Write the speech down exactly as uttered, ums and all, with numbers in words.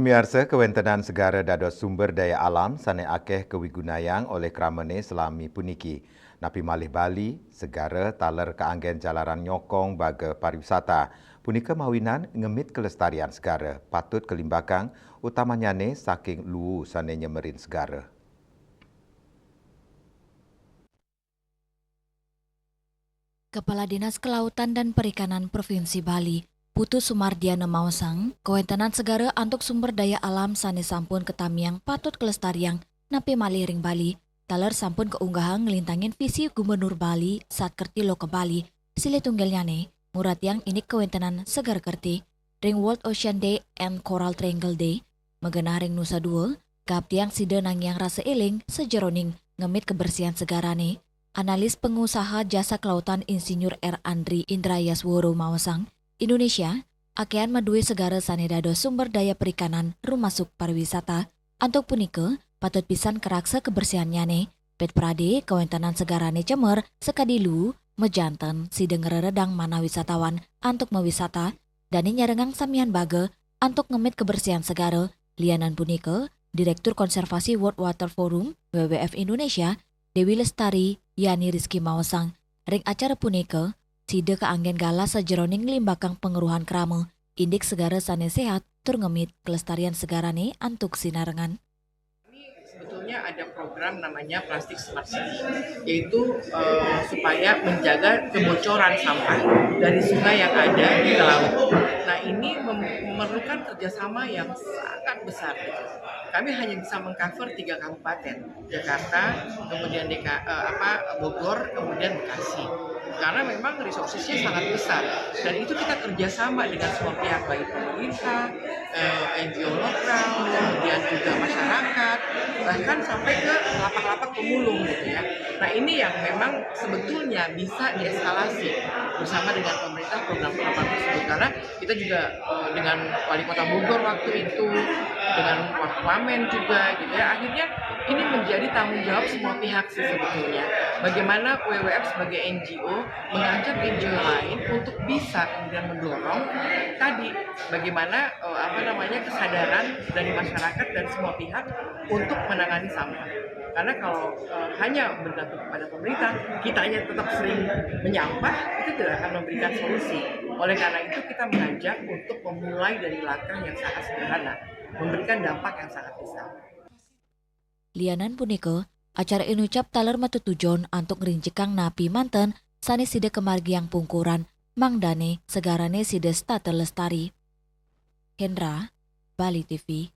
Miarsa, kawéntenan segara dados sumber daya alam sané akéh kawigunayang olih kramane salami puniki. Napi malih Bali, segara taler kaanggén jalaran nyokong baga pariwisata. Punika mawinan ngemit kelestarian segara patut kalimbakang, utamanyane saking luu sané nyemerin segara. Kepala Dinas Kelautan dan Perikanan Provinsi Bali, Putu Sumardiana maosang, kawéntenan segara antuk sumber daya alam sané sampun katamiang patut kalestariang napi malih ring Bali, taler sampun kaunggahang nglintangin visi Gubernur Bali Satkertilo ka Bali, silih tunggilnyane nguratiang indik kawéntenan segara kerti ring World Ocean Day and Coral Triangle Day, magenah ring Nusa Dua, kaaptiang sida nangiang rasa éling sajeroning ngemit kabersihan segarané. Analis pengusaha jasa kelautan Insinyur R Andri Indrayasworo maosang, Indonesia akéhan madué segara sané dados sumber daya perikanan rumasuk pariwisata. Antuk punika, patut pisan karaksa kabersihannyané. Pit pradé kawéntenan segarané cemer sakadi luu, majanten sida ngreredang manah wisatawan antuk mawisata, dane nyarengang samian baga antuk ngemit kabersihan segara. Lianan punika, Direktur Konservasi World Water Forum, W W F Indonesia, Dewi Lestari Yani Rizky maosang, ring acara punika, sida kaanggén galah sajeroning nglimbakang pangruhan krama, indik segara sané séhat tur ngemit kelestarian segarané antuk sinarengan. Ini sebetulnya ada program namanya Plastic Smart City, yaitu eh, supaya menjaga kebocoran sampah dari sungai yang ada ke laut. Nah, ini mem- memerlukan kerjasama yang sangat besar gitu. Kami hanya bisa mengcover tiga kabupaten, Jakarta, kemudian D K, eh, apa, Bogor, kemudian Bekasi. Karena memang resourcesnya sangat besar dan itu kita kerjasama dengan semua pihak, baik pemerintah, eh, N G O lokal, kemudian juga masyarakat, bahkan sampai ke lapak-lapak pemulung gitu ya. Nah, ini yang memang sebetulnya bisa dieskalasi bersama dengan pemerintah program-program tersebut, karena kita juga eh, dengan wali kota Bogor waktu itu, dengan Wamen juga gitu ya. Akhirnya ini menjadi tanggung jawab semua pihak sih sebetulnya. Bagaimana W W F sebagai N G O mengajak N G O lain untuk bisa kemudian mendorong tadi bagaimana eh, apa namanya kesadaran dari masyarakat dan semua pihak untuk menangani sampah. Karena kalau eh, hanya bergantung kepada pemerintah, kita hanya tetap sering menyampah, itu tidak akan memberikan solusi. Oleh karena itu kita mengajak untuk memulai dari langkah yang sangat sederhana, memberikan dampak yang sangat besar. Lianan punika, acara inucap taler matutujon antuk ngrincikang napi manten sané sida kamargiang pungkuran, mangdane segarané sida setata lestari. Hendra, Bali T V.